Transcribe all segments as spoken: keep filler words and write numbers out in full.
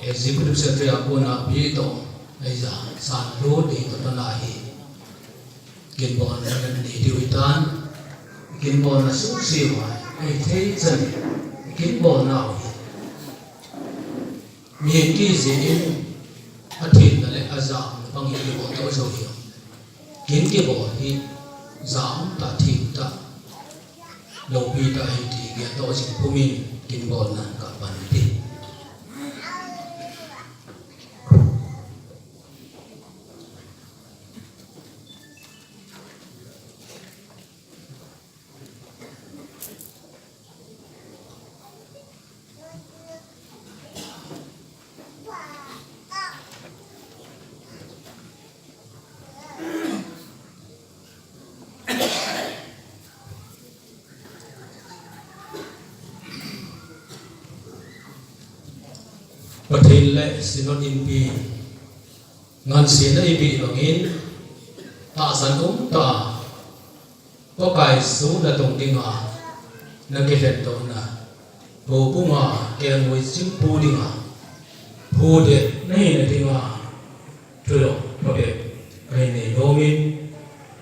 Executive Secretary a kona pi to, ei ja, san lo dei to tana hi. Kin bon na ni diu tan, kin bon na su si wa, ei thei chan, kin bon na hi. Mi ki ji in, a thin na le a ja, pang hi bon to jo hi. Kin kibol hi, ja um ta thim ta, lopi ta hi ti, gel to jing pumin, kin bol na ka pan ti. Pathen le Synod Inpi ngansena i bih bangin, tahsan um ta, Pakai Jesu natong dinga, nakilhen dohna, houbunga kelngoi chingpu dinga, phudet nahina dinga, thudoh phabep kahin nei nomin,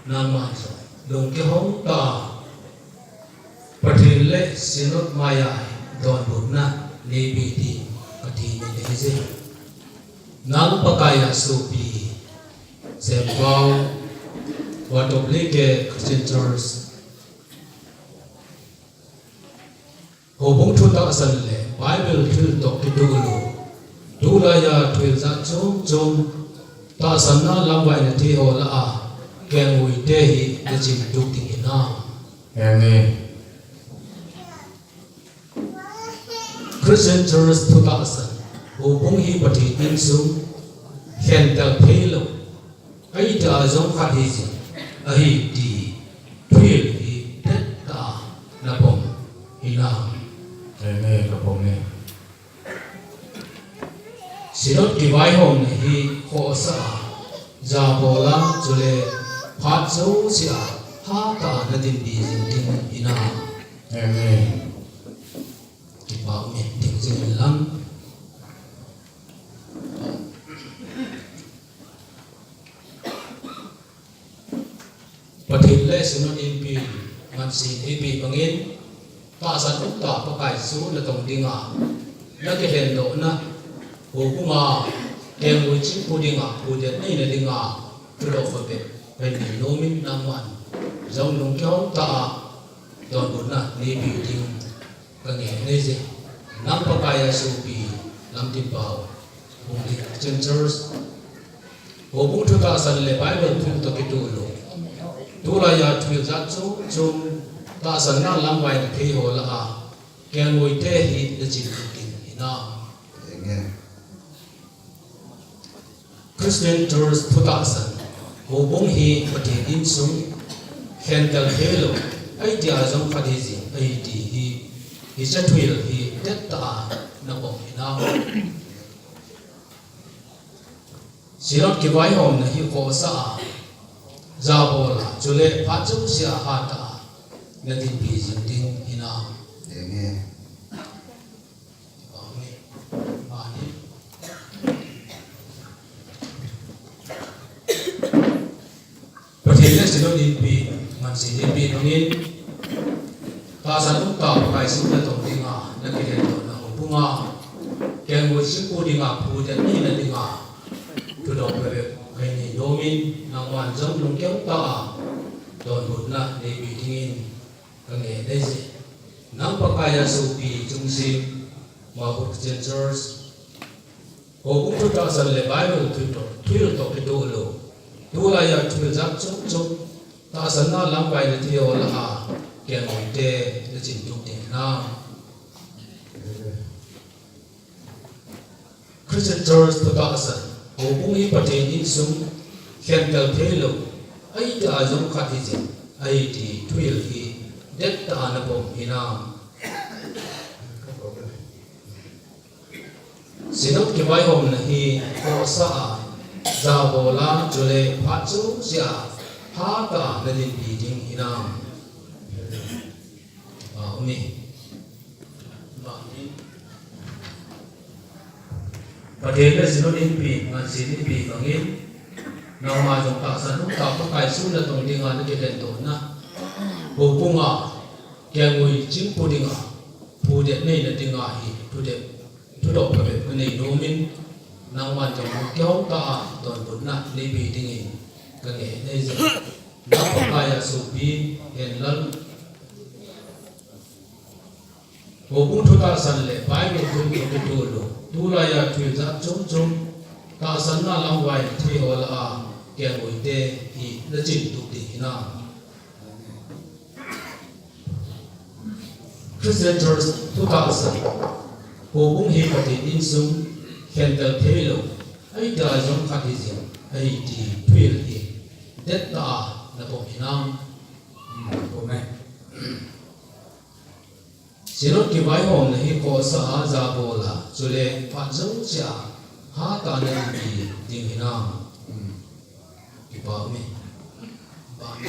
nangman jong lungkihong ta, Pathen le Synod maiya donbutna neipe ding kati nahi je. Nang Pakai a sopi, Semvao, Ward of Leke Christian Church, houbung thu tahsan le Bible thil toh kitoh lou, tulaiya thuhil jat chom chom, tahsanna lamvai nathei ho lah a, kelngoi te hi nachin tuk ding hinam? Amen. Christian Church thu tahsan, houbung hi Pathen insung, khentel thei lou, ahi tia jong khat hi jing ahi ti thuhil hi dettah a napom hinam? Amen, kapom e. Synod kivaihomna hi khohsah a, jabol a, chule phat jouse a hatah a nadinpi jing ding hinam? Amen. Kipa um e, ding jing in lang. Pathen le Synod Inpi ngansena i bih bangin, tahsan um ta, Pakai Jesu natong dinga, nakilhen dohna, houbunga kelngoi chingpu dinga, phudet nahina dinga, thudoh phabep kahin nei nomin, nangman jong lungkihong ta a, donbutna neipe ding kangen e je. Nang Pakai a sopi, Lamtinpao, Bungli Christian Church, houbung thu tahsan le Bible thil toh kitoh lou, tulaiya thuhil jat chom chom, tahsanna lamvai nathei ho lah a, kelngoi te hi nachin tuk ding hinam? Amen. Christian Church thu tahsan, houbung hi Pathen insung, khentel thei lou, ahi tia jong khat hi jing ahi ti hi, hiche thuhil hi dettah a napom hinam? Synod kivaihomna hi khohsah a, jabol a, chule phat jouse a hatah a nadinpi jing ding hinam? Amen. Pathen le Synod Inpi ngansena i bih bangin, tahsan um ta, Pakai Jesu natong dinga, nakilhen dohna, houbunga kelngoi chingpu dinga, phudet nahina dinga, thudoh phabep kahin nei nomin, nangman jong lungkihong ta a, donbutna neipe dingin kangen e je. Nang Pakai a sopi, Chungsim, Mabut Christian Church, houbung thu tahsan le Bible thil toh, thil toh kitoh lou, tulaiya thuhil jat chom chom, tahsanna lamvai nathei ho lah a, kelngoi te nachin tuk ding hinam? Christian Church thu tahsan, houbung hi Pathen insung, khentel thei lou, ahi tia jong khat hi jing ahi ti thuhil hi dettah a napom hinam? Synod kivaihomna hi khohsah a, jabol a, chule phat jouse a hatah a nadinpi ding hinam? Amen. Amen. Pathen le Synod inpi, ngansi inpi bangin, nangma jong tahsan umtah Pakai sung natong dinga nakilhen dohna, houbunga kelngoi chingpu dinga, phudet neina dinga hi, phudet, thudoh phabep kanei nomin, nangman jong kihoutoh a donbutna neipe dingin kange neiye. Nang Pakai a sopi, Henlal, houbung thu tahsan le Bible thu kituh lou, tulaiya thu jat chom chom, tahsanna lamvai thei ho lah a, kelngoi te hi nachin tup ding hinam. Christian Church thu tahsan, houbung hi Pathen insung, khentel thei lou, ahi tia jong khat hi jing, ahi ti thuhil hi, dettah a nabol hinam. Hmm, amen. Synod kivaihomna hi khohsah a, jabol a, chule phat jouse a, hatah a nadinpi ding hinam. Hmm. Kipa ume. Kipa ume.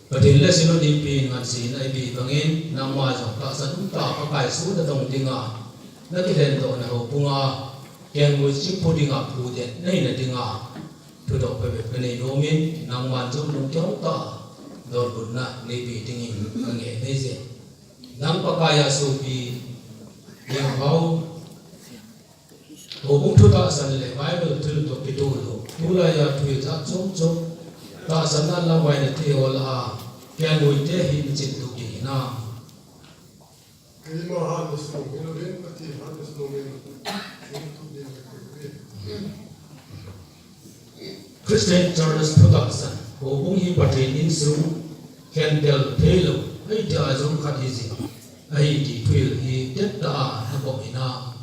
Pathen le Synod inpi ngansi inpi bangin, nangma jong tahsan umtah Pakai sung natong dinga, nakilhen dohna houbunga, kelngoi chingpu dinga, phudet neina dinga, thudoh phabep kanei nomin, nangman jong lungkihoutoh a donbutna neipe dingin kange neiye. Nang Pakai a sopi, Lengphao, houbung thu tahsan le Bible thu toh kituh lou, tulaiya thu jat chom chom, tahsanna lamvai thei ho lah a, kelngoi te hi nachin tup ding hinam. Keima hatna sung hilouvin, Pathen hatna sungin, chingtup ding kahi. Christian Church thu tahsan, houbung hi Pathen insung, khentel thei lou, ahi tia jong khat hi jing, ahi ti thuhil hi dettah a nabol hinam.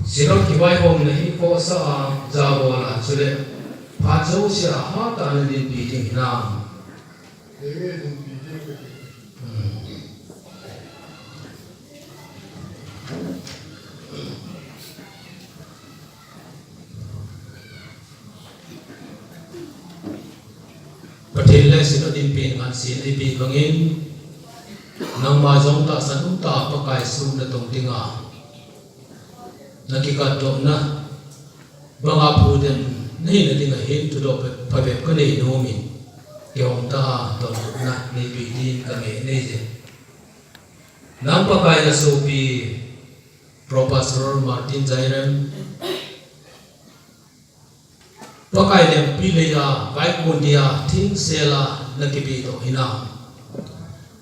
Synod kivaihomna hi khohsah a, jabol a, chule phat jouse a, hatah a nadinpi ding hinam. Hmm. Pathen le Synod inpi ngansi inpi bangin, nangma jong tahsan umtah Pakai sung natong dinga, nakikat dohna banga phudet neina dinga hin thudoh phabep kanei nomin, kihoutoh a donbutna neipe dingin kange neiye. Nang Pakai a sopi, Professor Martin Jairem, Pakai lempi leiya, vaikon dia, thengsel a nakipe doh hinam.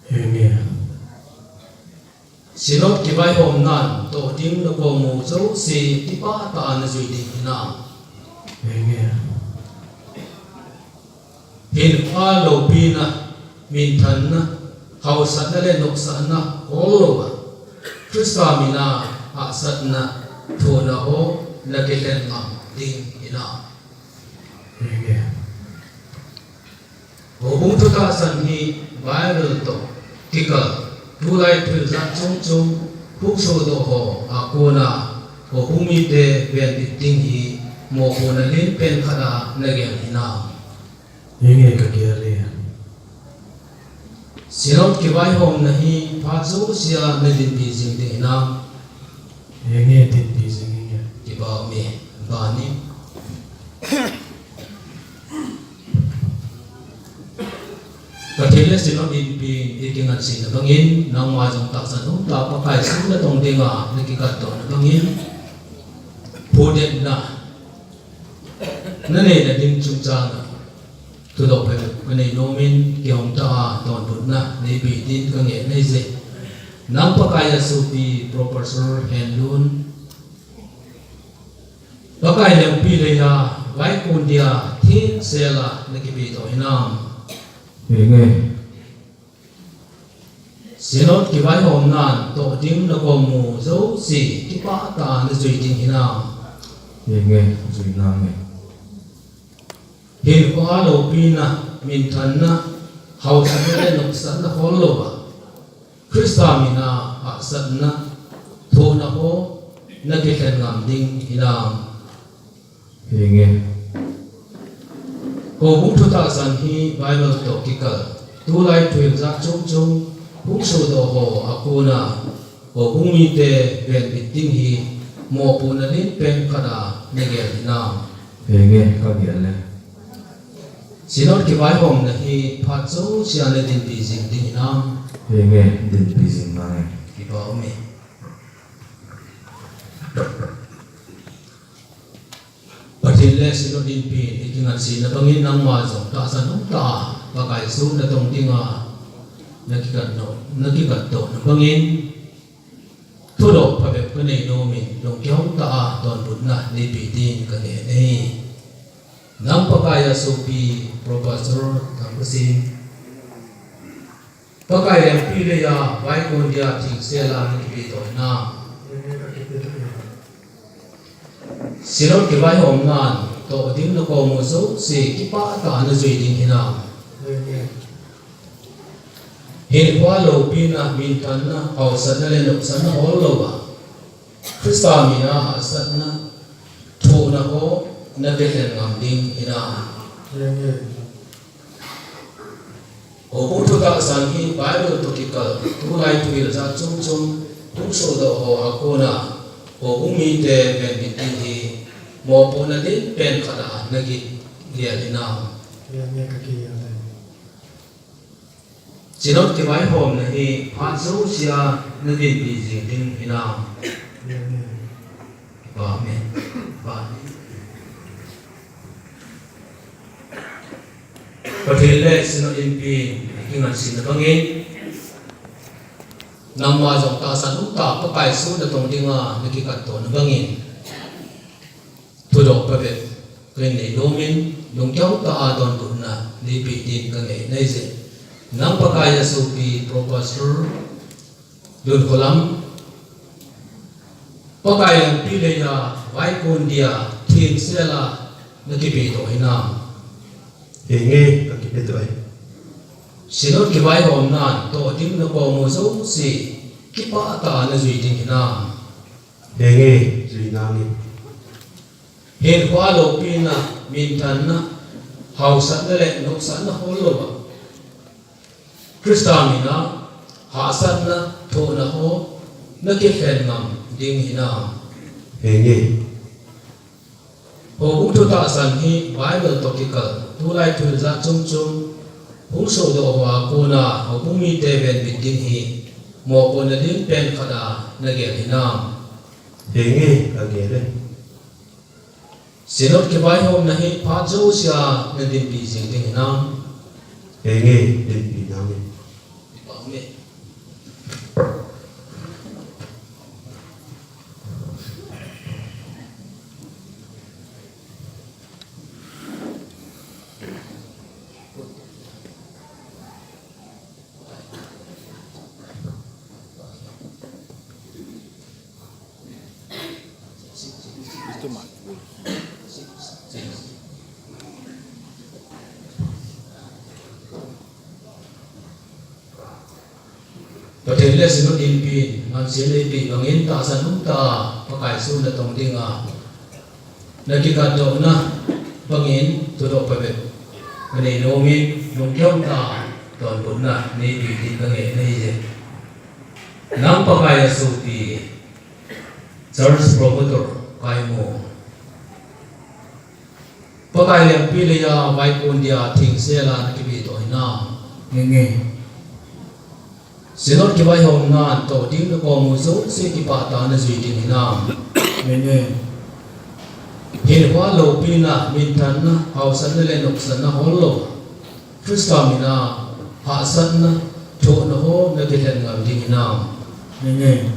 Amen. Synod kivaihomnan toh ding nakom u jouse kipah tah a najui ding hinam. Amen. Hinkho a loupina, minthanna, hausatna le nopsahna hol louva, Christa mina hahsatna, thohna ho nakilhen ngam ding hinam. Amen. Houbung thu tahsan hi Bible toh kikal, tulai thil jat chom chom, phusodoh ho a kona houbung mite venbit ding hi mopohna lenpen khat a nagel hinam. Henge kagel e. Synod kivaihomna hi phat jouse a nadinpi jing ding hinam. Henge dinpi jing inge. Kipa ume. Bani. Pathen le Synod inpi ikingansena bangin, nangma jong tahsan umtah Pakai sung natong dinga nakikat dohna bangin, phudetna naneina ding chungchang a thudoh phabep kanei nomin, kihoutoh a donbutna neipe din kange neiye. Nang Pakai a sopi Professor Henlun, Pakai lempi leiya, vaikon dia, thengsel a nakipe doh hinam. Henge. Synod kivaihomnan toh ding nakom u jouse kipah tah a najui ding hinam. Henge, jui nange. Hinkho a loupina, minthanna, hausatna le nopsahna hol louva, Christa mina hahsatna, thohna ho nakilhen ngam ding hinam. Henge. Houbung thutahsan hi Bible toh kikal, tulai thuhil jat chom chom hung sodoh ho a kona houbung mite venbit ding hi mopohna lenpen khat a nagel hinam? Henge, kagel e. Synod kivaihomna hi phat jousea nadinpi jing ding hinam? Henge, dinpi jing nange. Kipa um e. Pathen le Synod inpi ikingansena bangin nangma jong tahsan umtah a Pakai soh natong dinga nakikat doh, nakikat dohna bangin thudoh phabep kanei nomin lungkihong tah a donbutna neipe din kangen ahi. Nang Pakai a sopi Professor Thangkasing, Pakai lengpi leiya vaikon dia thengsel a nakipe doh hinam? Synod kivaihomnan tohding nakom u jouse kipah tah a najui ding hinam? Hinkhoa loupina, minthanna, hausatna le nopsatna hol louva, Christa mina hahsatna, thohna ho nakilhen ngam ding hinam? Houbung thutahsan hi Bible toh kikal, tulai thuhil jat chom chom hung sodoh ho a kona houbung mite venbit ding hi mopohna lenpen khat a nagel hinam? Synod kivaihomna hi phat jousea nadinpi jing ding hinam? Amen. Amen. Pathen le Synod inpi ikingansena bangin nangma jong tahsan umtah a Pakai soh natong dinga nakikat dohna bangin thudoh phabep kanei nomin lungkihong tah a donbutna neipe din kangen ahi. Nang Pakai a sopi Professor Lunkholam, Pakai lengpi leiya vaikon dia thengsel a nakipe doh hinam? Henge, kakipe doh e. Synod kivaihomnan tohding nakom u jouse kipah tah a najui ding hinam? Henge, jui nange. Hinkhoa loupina, minthanna, hausatna le nopsatna hol louva, Christa mina hahsatna, thohna ho nakilhen ngam ding hinam? Henge. Houbung thutahsan hi Bible toh kikal, tulai thuhil jat chom chom hung sodoh ho a kona houbung mite venbit ding hi mopohna lenpen khat a nagel hinam? Henge, kagel e. Synod kivaihomna hi phat jousea nadinpi jing ding hinam? Henge, dinpi nange. Pathen le Synod inpi ngansena eipeh bangin tahsan umtah a Pakai soh natong dinga nakikat dohna bangin thudoh phabep kanei nomin lungkihong tah a donbutna neipe din kangen ahi. Nang Pakai a sopi Church Promoter Kaimo, Pakai lengpi leiya vaikon dia thengsel a nakipe doh hinam? Henge. Synod kivaihomnan tohding nakom u jouse kipah tah a najui ding hinam? Henge. Hinkhoa loupina, minthanna, hausatna le nopsatna hol louva, Christa mina hahsatna, thohna ho nakilhen ngam ding hinam? Henge.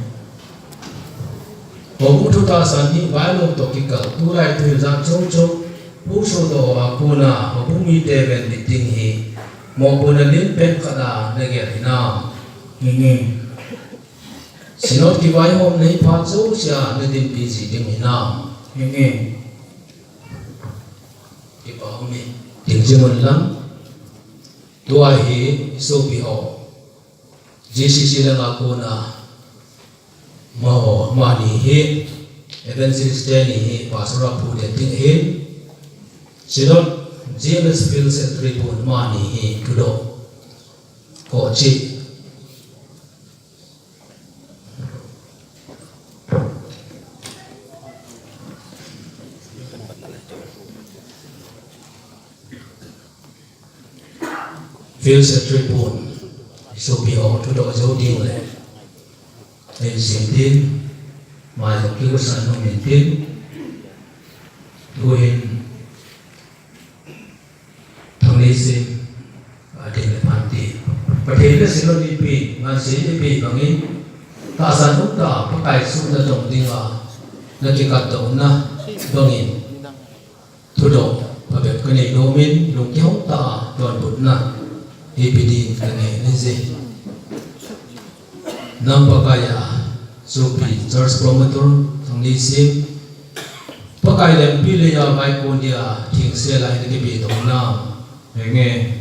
Houbung thutahsan hi Bible toh kikal, tulai thuhil jat chom chom hung sodoh ho a kona houbung mite venbit ding hi mopohna lenpen khat a nagel hinam? Henge. Synod kivaihomna hi phat jousea nadinpi ji ding hinam? Henge. Kipa um e. Ding jing un lang. Tua hi isopi ho J C C langa kona amaho, amani hi evangelist teni hi pastor a phu den ding ahin, Synod G M S Field Secretary pun mani hi thudoh. Kochi. Field Secretary pun sopi ho thudoh jou ding le. Ei sin tin, mai jong kiusan nung in tin. Tuhin Thangneising, a, ding le phan ti. Pathen le Synod ipi, ngansi ipi bangin, tahsan um tah, Pakai sunna tong dinga, na kikat tona bangin, thudoh phabep kanei nomin, lungkihong tah, donbutna ipi din kanei nahije. Nang Pakai a, sopi Church Promoter, Thangneising, Pakai lempi leiya vaikon dia, thengse lai na kipe dong hinam. Henge.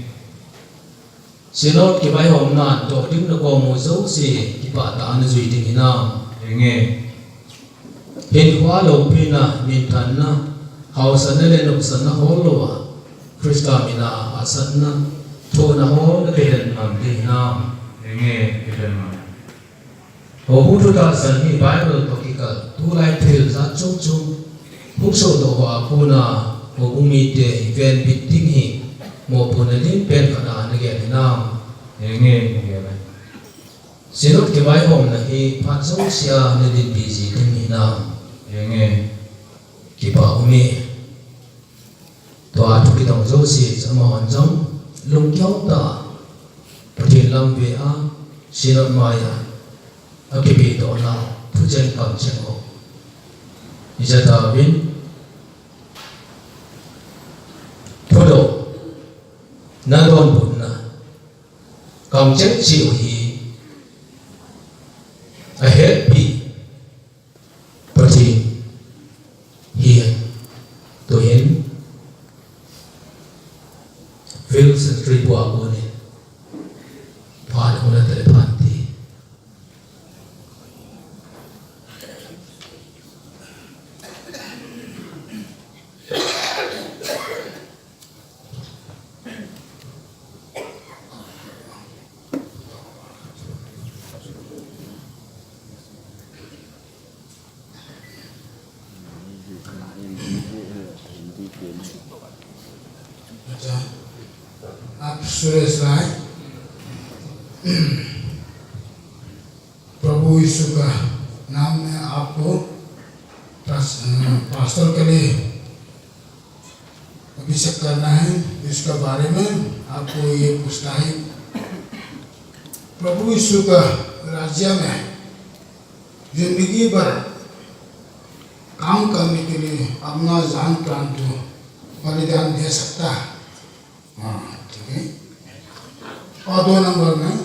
Synod kivaihomna, toh ding na kom u jouse, kipah tah a na jui ding hinam. Henge. Hinkho loupina, minthanna, haosatna le nopsatna hol louva, Christa mina hahsatna, thohna ho na kihen ngam ding hinam. Henge, kihen ngam. Houbung thutahsan hi Bible toh kikal, tulai thil jat chom chom hung sohdoh ho a kona, houbung mite hi venbit ding hi, mopohna lim pen khat a na gel hinam. Henge, na gel e. Synod kivaihomna hi phat jousea na dinpi ji ding hinam. Henge. Kipah um e. Tua thu kidong jouse chu amahon jong lungkihong tah a Pathen lam ve a, Synod maiya akipedohna thucheng kamcheng ho. Ijat a vin thudoh na donbutna kamcheng cheh u hi ahetpi Pathen hi, tuhin Field Secretary pu a konin phat hung na tele phan ti. अच्छा, आप सुरेश राय, प्रभु यीशु का नाम में आपको पास-, अ, पास्टर के लिए अभिषेक करना है, इसके बारे में आपको ये पूछना है। प्रभु यीशु का राज्य में जिंदगी भर काम करने के लिए अपना जान प्राण को बलिदान दे सकता है। हाँ, ठीक है। और दो नंबर में,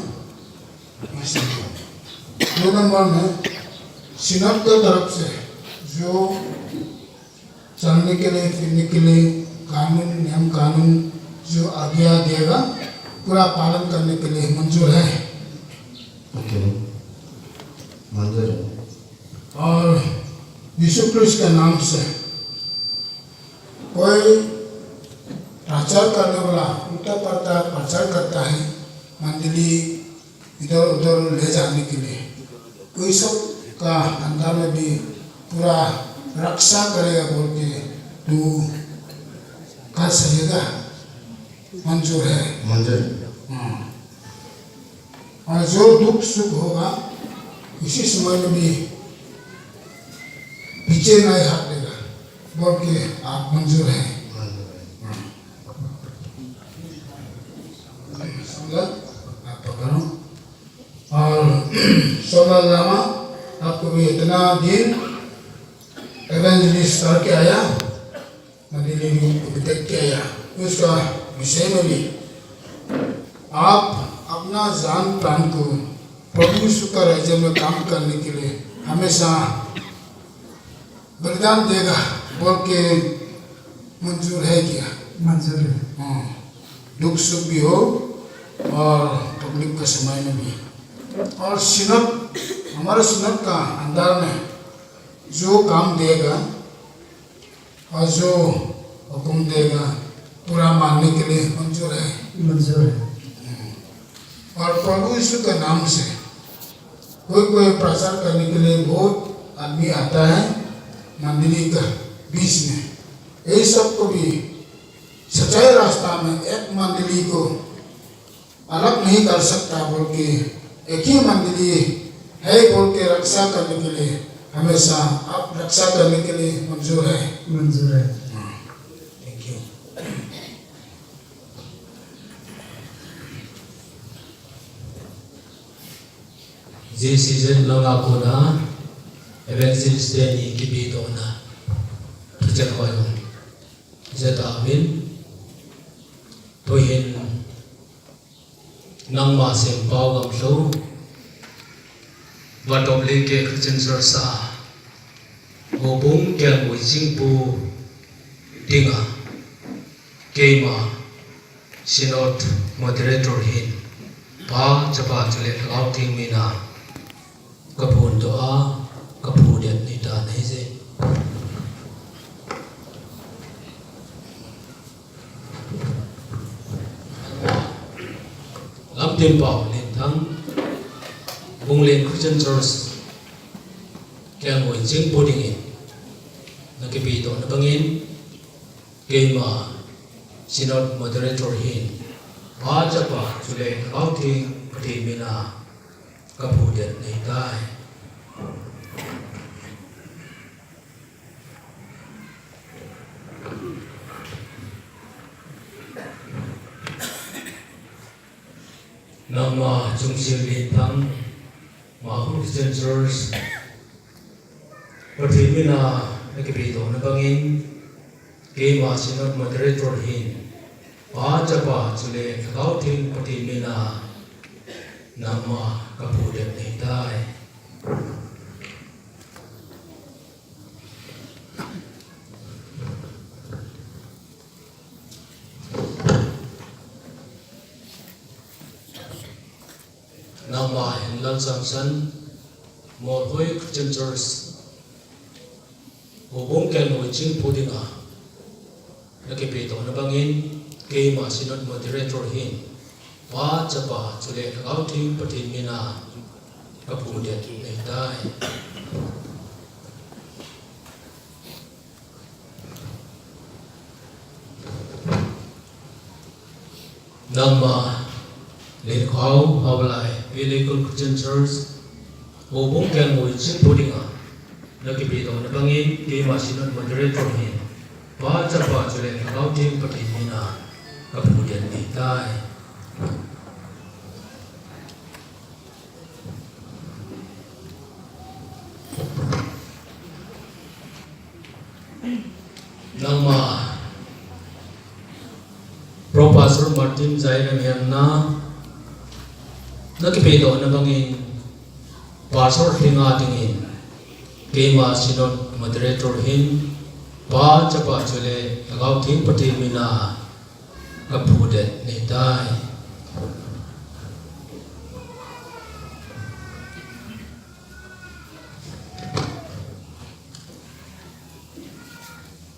दो नंबर में सिनोड की तरफ से जो चलने के लिए, फिरने के लिए कानून, नियम कानून जो आज्ञा देगा, पूरा पालन करने के लिए मंजूर है। ओके, मंजूर है। और यीशु क्रिस्ट के नाम से कोई प्रचार करने वाला उल्टा पलटा प्रचार करता है, मंडली इधर उधर ले जाने के लिए, कोई सब का अंदर में भी पूरा रक्षा करेगा बोल के तू कर सकेगा? मंजूर है। मंजूर। हाँ। और जो दुख सुख होगा, उसी समय में भी पीछे नहीं हटेगा बोल के आप मंजूर है। मंजूर है। हाँ। समझा? आप पकड़ो। और सोलह लामा आपको भी इतना दिन evangelist करके आया, मंडली को भी देख के आया, उसका विषय में भी आप अपना जान प्राण को प्रभु यीशु का राज्य में काम करने के लिए हमेशा बलिदान देगा बोल के मंजूर है क्या? मंजूर है। हाँ, दुख सुख भी हो और तकलीफ का समय में भी। और सिनोड, हमारे सिनोड का अंदर में जो काम देगा और जो हुक्म देगा, पूरा मानने के लिए मंजूर है। मंजूर है। और प्रभु यीशु का नाम से कोई कोई प्रचार करने के लिए बहुत आदमी आता है मंडली का बीच में। ये सबको भी सच्चाई रास्ता में एक मंडली को अलग नहीं कर सकता बोल के, एक ही मंडली है बोल के रक्षा करने के लिए हमेशा आप रक्षा करने के लिए मंजूर है। मंजूर है। हाँ, thank you। J C Z langa kona evangelist teni kipe dohna thucheng hoi jong jeta uvin, tuhin nangma Sempau Gamlhou, Vadop Leke Christian Church a Houbung Kelngoi Chingpu dinga keima Synod Moderator hin Pa, Chapa chule Lhagao Theng mina kaphondoh a, kaphudet nahitan ahije. Lamtinpau Lenthang, Bunglen Christian Church Kelngoi Chingpu dingin nakipedohna bangin, keima Synod Moderator hin Pa, Chapa chule Lhagao Theng Pathen mina kaphudet nahitai. Nangma Chungsil Lenthang, Mahur Christian Church, Pathen mina nakipedohna bangin, keima Synod Moderator hin Pa, Chapa chule Lhagao Theng Pathen mina nangma kaphudet nahitai. Nangma hin Lalsangsan, Molhoi Christian Church, Houbung Kelngoi Chingpu dinga nakipedohna bangin, keima Synod Moderator hin Pa, Chapa chule Lhagao Theng Pathen mina kaphudet nahitai. Nangma Lenkhao Haolai Pelekul Christian Church, Houbung Kelngoi Chingpu dinga nakipedohna bangin, keima Synod Moderator hin Pa, Chapa chule Lhagao Theng Pathen mina kaphudet nahitai. Nangma Pro Pastor Martin Jairam henga nakipedohna bangin, Pastor lhinga dingin keima Synod Moderator hin Pa, Chapa chule Lhagao Theng Pathen mina kaphudet nahitai.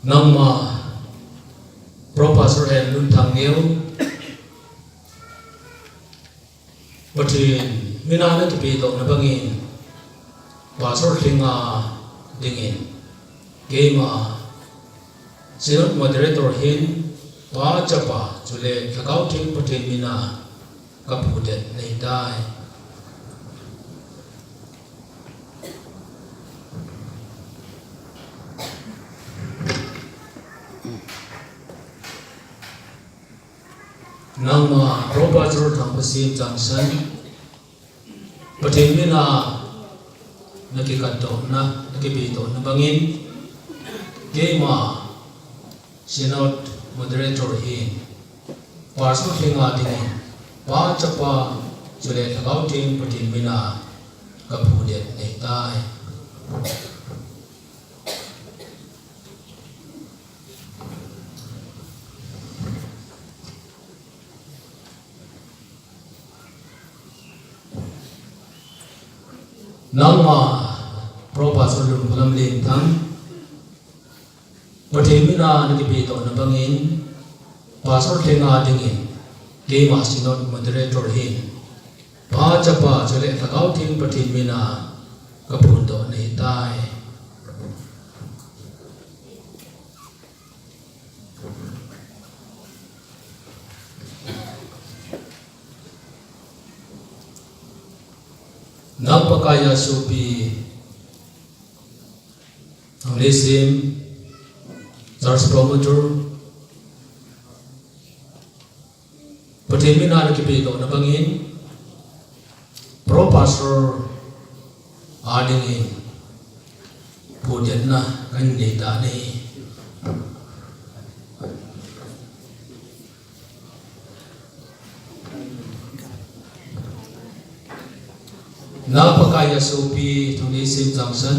Nangma Pro Pastor Henlun Thangneo, Pathen mina nakipedohna bangin Pastor lhinga dingin keima Synod Moderator hin Pa, Chapa chule Lhagao Theng Pathen mina kaphudet nahitai. Nangma Pro Pastor Thangpasin Changsan, Pathen mina nakikatdohna, nakipedohna bangin, keima Synod Moderator hin Pastor lhinga dingin Pa, Chapa chule Lhagao Theng Pathen mina kaphudet nahitai. Nangma Pro Pastor Lungphalam Lenthang, Pathen mina nakipedohna bangin, Pastor Thenga dingin, keima Synod Moderator hin, Pa, Chapa, chule Lhagao Theng Pathen mina kaphondoh nahitai. Nang Pakaiya sopi, Thangneisem, Church Promoter, Pathen mina nakipedohna bangin, Pro Pastor adingin, phudiatna kahin neitan ahi. Nang Pakaiya sopi Thangneisem Jangsan,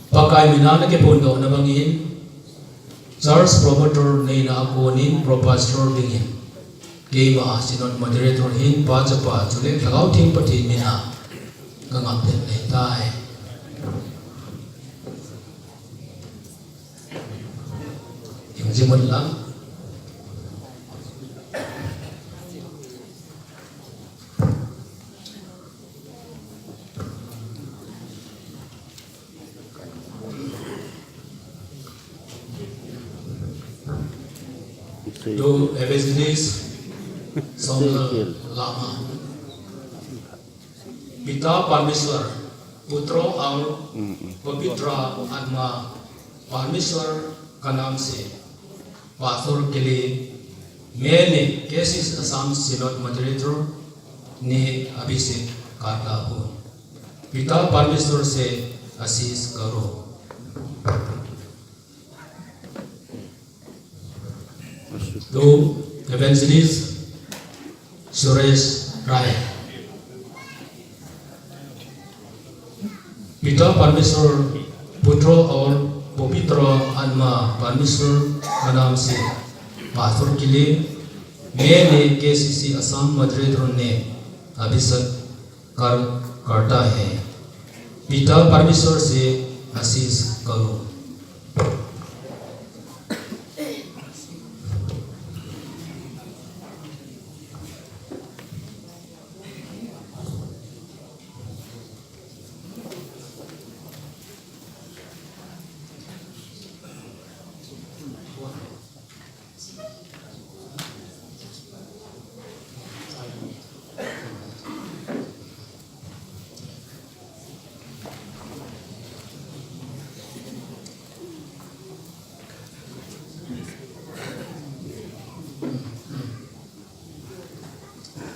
Pakai mina nakiphondohna bangin, Church Promoter neina a konin Pro Pastor dingin, keima Synod Moderator hin Pa, Chapa, chule Lhagao Theng Pathen mina kangapden nahitai. Hing jing un lang. To Evangelist Samuel Lama. पिता परमेश्वर, पुत्र और पवित्र आत्मा परमेश्वर का नाम से। Pastor Kile, मैंने केसीसी असम Synod Moderator ने अभिषेक करता हूँ। पिता परमेश्वर से आशीष करो। To Evangelist Suresh Rai. पिता परमेश्वर, पुत्र और पवित्र आत्मा परमेश्वर का नाम से। Pastor Kile, मैंने केसीसी असम Moderator ने अभिषेक कर, करता है। पिता परमेश्वर से आशीष करो।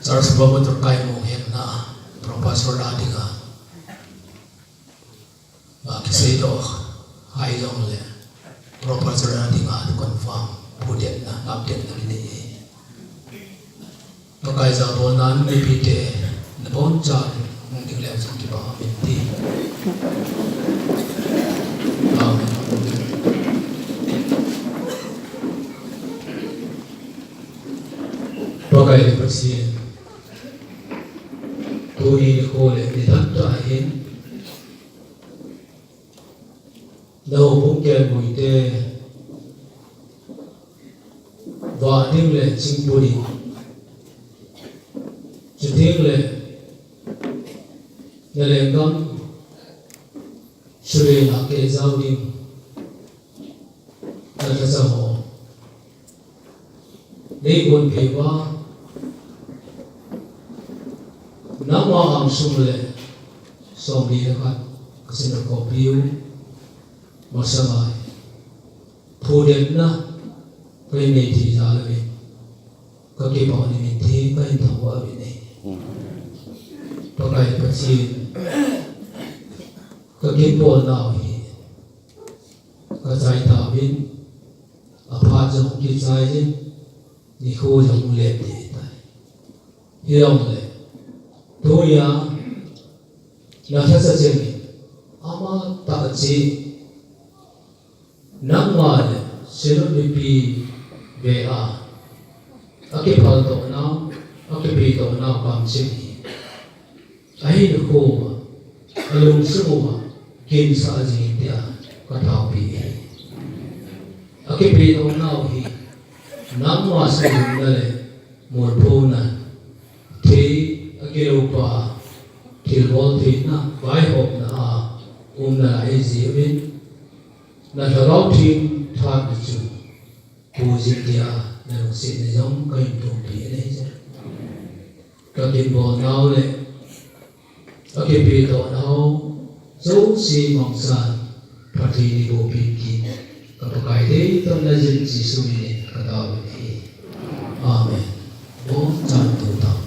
Church Promoter kaimong hetna, Pro Pastor a dinga, a kiseidoh hai jongle, Pro Pastor a dinga confirm, phudiatna, ngapdiatna kinei. Pakai jabolnan mipite nabonchauvin hung ding leu chun kipah in ti. Amen. Pakai Pathen, tuni nikho le nilhah tah hin, nahoubung kelngoi te, vah ding le chingput ding, chuteng le nalenggam chule nahkeh jao ding, nalhacha ho neigon peh uva, nangma angsung le somli le khat ka synod khompi u masanga hi phudiatna kahin nei thei jal uvin, kakipah uvin, theng kahin thangvah uvin ahi. Pakai Pathen, kakinbolnau hi kachai tauvin, aphat jong kichai in, nikho jong lem ding ahitai. Hijongle, tunia nalhacha chengin, amatah cheh, nangma le Synod mipi vea akiphaldohnau, akipehdohnau kamcheng hi ahinkho uva, alungsung uva kinsah jing in tia ka taopi e. Akipedoh nau hi nangma sahina le molphona, thei akiloupa, thilbol theina, vaihopna a umna lai jeh uvin, na Lhagao Theng tha chu pujing dia na lungsetna jong kahin thumpi e. Ka ginbol nau le ka kipedoh nau jouse mangchan phatthei neiboh peh in, ka Pakai deitah na jin Jesu min in ka taovin ahi. Amen. Bongchan tou tau.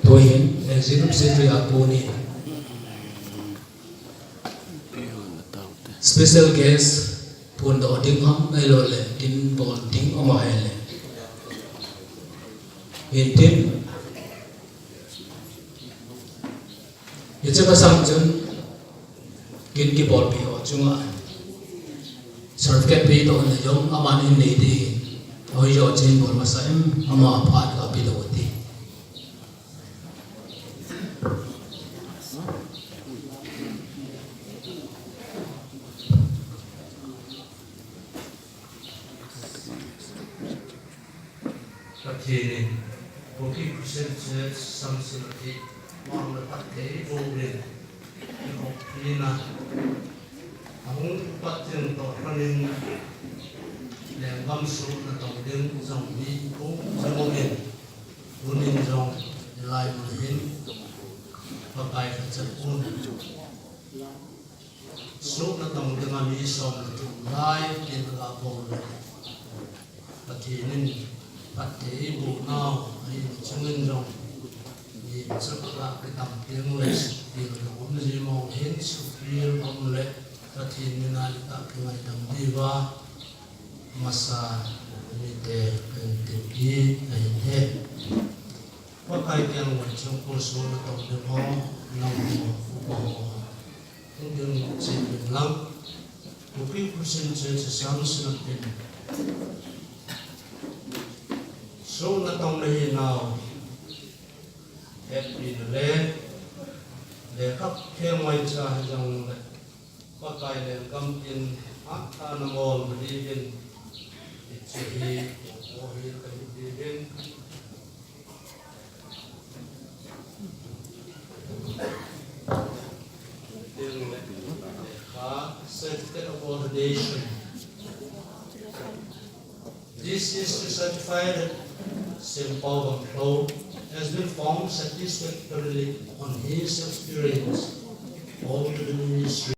Tuhin, eh, Executive Secretary a konin special guest phondoh ding ham, ahilouleh ginbol ding ham ahile. Hintin, hiche masang chun kin kibolpi ho chunga certificate pedohna jong aman in nei ding ahi. Hoijo chen bol masa em, ama phat ga pedoh ding. Pathen in Kuki Christian Church samsung ahi, mangna phatthei boh in, i hopina ahung pat ding toh lhonin, lenggam suh natong ding jong hi hung jing uvin, tunin jong hilai mun hin Pakai kachat un. Suh natong dinga mi som le thum lai tin aga bol le, Pathen in phatthei eiboh nau ahin, chungin jong mi chapa kitam teng le, suhpil le um ji mong hin, suhpil um le Pathen mina itah kingaidam diuva masa mite kahin tempi ahin e. Pakai kelngoi chung ko suh natong ding ho, nangho upa ho, hung ding cheh uvin lang. Kuki Christian Church samsung ahin, suh natong nahi nau, hepina le lekha khe ngaicha hijongle, Pakai lenggam in athah na mol diuvin, hiche hi, ko hi kahi diuvin. Certificate of ordination. This is to certify that Saint Paul Van Clou has been found satisfactorily on his experience of the ministry.